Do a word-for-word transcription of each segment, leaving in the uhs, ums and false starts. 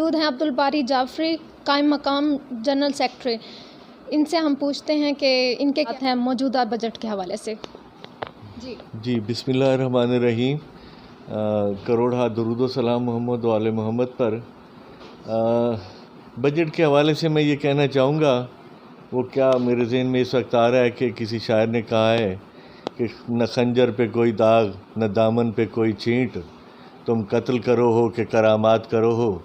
موجود ہیں عبدالباری جعفری، قائم مقام جنرل سیکرٹری۔ ان سے ہم پوچھتے ہیں کہ ان کے خیالات ہیں موجودہ بجٹ کے حوالے سے۔ جی۔ جی، بسم اللہ الرحمن الرحیم۔ آ، کروڑ ہا درود و سلام محمد و آل محمد پر۔ آ، بجٹ کے حوالے سے میں یہ کہنا چاہوں گا، وہ کیا میرے ذہن میں اس وقت آ رہا ہے کہ کسی شاعر نے کہا ہے کہ نہ خنجر پہ کوئی داغ، نہ دامن پہ کوئی چھینٹ، تم قتل کرو ہو کہ کرامات کرو ہو۔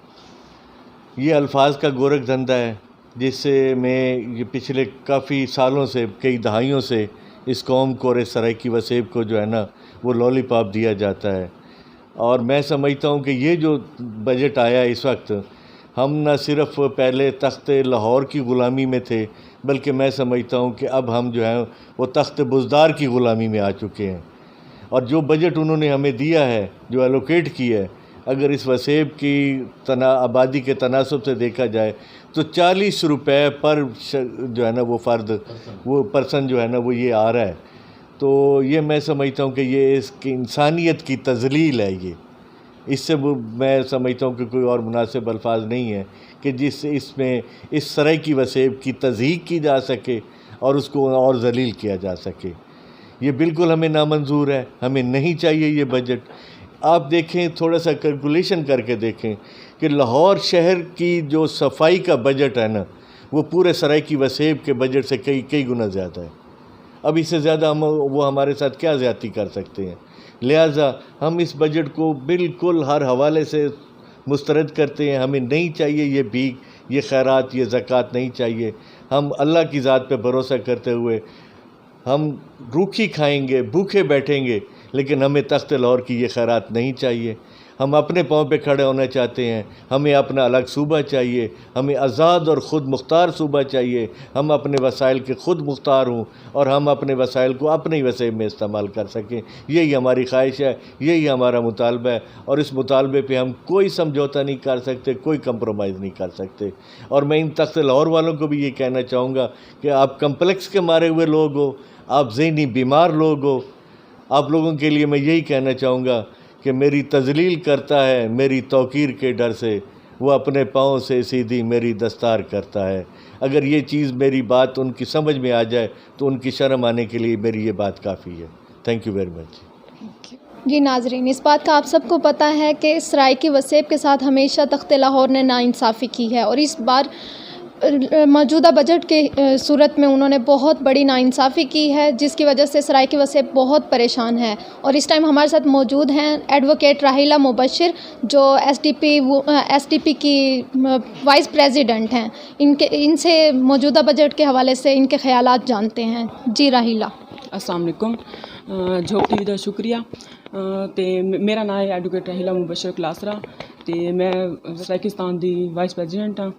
یہ الفاظ کا گورکھ دھندا ہے، جس سے میں یہ پچھلے کافی سالوں سے، کئی دہائیوں سے اس قوم کو اور اس سرائیکی وسیب کو جو ہے نا، وہ لالی پاپ دیا جاتا ہے۔ اور میں سمجھتا ہوں کہ یہ جو بجٹ آیا ہے اس وقت، ہم نہ صرف پہلے تخت لاہور کی غلامی میں تھے، بلکہ میں سمجھتا ہوں کہ اب ہم جو ہیں وہ تخت بزدار کی غلامی میں آ چکے ہیں۔ اور جو بجٹ انہوں نے ہمیں دیا ہے، جو ایلوکیٹ کیا ہے، اگر اس وسیب کی تنا-، آبادی کے تناسب سے دیکھا جائے تو چالیس روپے پر ش-، جو ہے نا وہ فرد، وہ پرسن جو ہے نا وہ یہ آ رہا ہے۔ تو یہ میں سمجھتا ہوں کہ یہ اس کی انسانیت کی تذلیل ہے۔ یہ اس سے وہ، میں سمجھتا ہوں کہ کوئی اور مناسب الفاظ نہیں ہے کہ جس سے اس میں اس سرائیکی وسیب کی تضحیک کی جا سکے اور اس کو اور ذلیل کیا جا سکے۔ یہ بالکل ہمیں نامنظور ہے، ہمیں نہیں چاہیے یہ بجٹ۔ آپ دیکھیں، تھوڑا سا کیلکولیشن کر کے دیکھیں کہ لاہور شہر کی جو صفائی کا بجٹ ہے نا، وہ پورے سرائیکی وسیب کے بجٹ سے کئی، کئی گنا زیادہ ہے۔ اب اس سے زیادہ ہم، وہ ہمارے ساتھ کیا زیادتی کر سکتے ہیں؟ لہٰذا ہم اس بجٹ کو بالکل ہر حوالے سے مسترد کرتے ہیں۔ ہمیں نہیں چاہیے یہ بھیک، یہ خیرات، یہ زکوٰۃ نہیں چاہیے۔ ہم اللہ کی ذات پہ بھروسہ کرتے ہوئے ہم روکھی کھائیں گے، بھوکے بیٹھیں گے، لیکن ہمیں تخت لاہور کی یہ خیرات نہیں چاہیے۔ ہم اپنے پاؤں پہ کھڑے ہونا چاہتے ہیں۔ ہمیں اپنا الگ صوبہ چاہیے، ہمیں آزاد اور خود مختار صوبہ چاہیے۔ ہم اپنے وسائل کے خود مختار ہوں اور ہم اپنے وسائل کو اپنے ہی وسیب میں استعمال کر سکیں، یہی ہماری خواہش ہے، یہی ہمارا مطالبہ ہے۔ اور اس مطالبے پہ ہم کوئی سمجھوتہ نہیں کر سکتے، کوئی کمپرومائز نہیں کر سکتے۔ اور میں ان تخت لاہور والوں کو بھی یہ کہنا چاہوں گا کہ آپ کمپلیکس کے مارے ہوئے لوگ ہو، آپ ذہنی بیمار لوگ ہو، آپ لوگوں کے لیے میں یہی کہنا چاہوں گا کہ میری تذلیل کرتا ہے میری توقیر کے ڈر سے، وہ اپنے پاؤں سے سیدھی میری دستار کرتا ہے۔ اگر یہ چیز، میری بات ان کی سمجھ میں آ جائے تو ان کی شرم آنے کے لیے میری یہ بات کافی ہے۔ Think U very much. جی ناظرین، اس بات کا آپ سب کو پتہ ہے کہ سرائیکی وسیب کے ساتھ ہمیشہ تخت لاہور نے ناانصافی کی ہے اور اس بار موجودہ بجٹ کے صورت میں انہوں نے بہت بڑی ناانصافی کی ہے، جس کی وجہ سے سرائیکی وسیب بہت پریشان ہے۔ اور اس ٹائم ہمارے ساتھ موجود ہیں ایڈووکیٹ راحیلہ مبشر، جو S D P, S D P کی وائس پریزیڈنٹ ہیں۔ ان کے، ان سے موجودہ بجٹ کے حوالے سے ان کے خیالات جانتے ہیں۔ جی راحیلہ۔ السلام علیکم۔ جھوک ٹی وی دا شکریہ۔ تے میرا ناں ہے ایڈووکیٹ راحیلہ مبشر کلاسرا، تے میں سرائیکستان دی وائس پریزیڈنٹ ہاں۔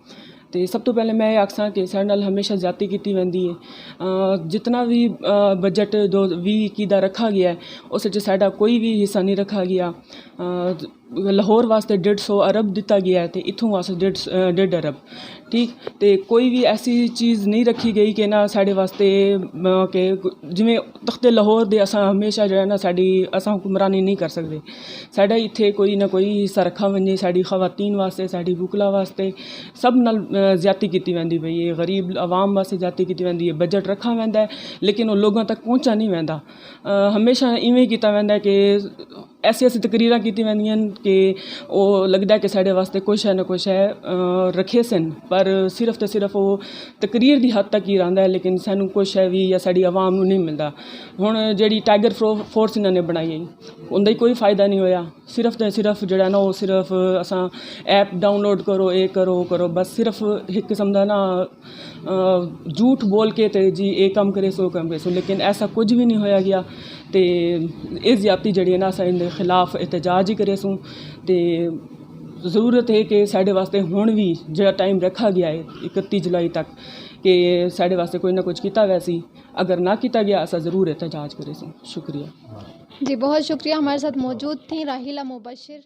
تے سب توں پہلے میں یہ آکھساں کہ ساڈے نال ہمیشہ زیادتی کیتی ویندی ہے۔ جتنا بھی بجٹ دو وی اکیس دا رکھا گیا ہے، اس وچ ساڈا کوئی بھی حصہ نہیں رکھا گیا۔ لاہور واسطے ڈیڑھ سو ارب دتا گیا ہے تے اتھوں واسطے ڈیڑھ ڈیڑھ ارب۔ ٹھیک، تے کوئی بھی ایسی چیز نہیں رکھی گئی کہ نہ ساڈے واسطے کہ جویں تخت لاہور دے اساں ہمیشہ جو ہے نا ساڈی اساں حکمرانی نہیں کر سکدے۔ ساڈا اتھے کوئی نہ کوئی حصہ رکھا ونجے، ساڈی خواتین واسطے، ساڈی وکلا واسطے، سب نال زیادتی کیتی ویندی پئی ہے، غریب عوام واسطے زیادتی کیتی ویندی ہے۔ بجٹ رکھا ویندا ہے لیکن وہ لوگوں تک پہنچا نہیں ویندا۔ ہمیشہ ایویں کیتا ویندا ہے کہ ایسی ایسی تقریراں کیتی ویندیاں ہن کہ او لگدا ہے کہ ساڈے واسطے کوئی شے نہ کوئی شے رکھے سن، پر صرف تے صرف او تقریر دی حد تک ہی رہندا ہے، لیکن سانوں کوئی شے وی یا ساڈی عوام نوں نہیں ملدا۔ ہن جیڑی ٹائیگر فورس انہاں نے بنائی ہے، اوندا ہی کوئی فائدہ نہیں ہویا۔ صرف تے صرف جیڑا نا، او صرف اساں ایپ ڈاؤن لوڈ کرو، اے کرو، او کرو، بس صرف ہک قسم دا نا جھوٹ بول کے تے جی اے کم کریسوں، او کم کریسوں، لیکن ایسا کچھ بھی نہیں ہویا گیا۔ تے اے زیادتی جیڑی ہے نا، اساں ایندے خلاف احتجاج ہی کریسوں۔ تے ضرورت ہے کہ ساڈے واسطے ہن بھی جیڑا ٹائم رکھا گیا ہے اکتیس جولائی تک، کہ ساڈے واسطے کوئی نہ کچھ کیتا ویسی، اگر نہ کیتا گیا اساں ضرور احتجاج کریسوں۔ شکریہ۔ جی بہت شکریہ، ہمارے ساتھ موجود تھیں راحیلہ مبشر۔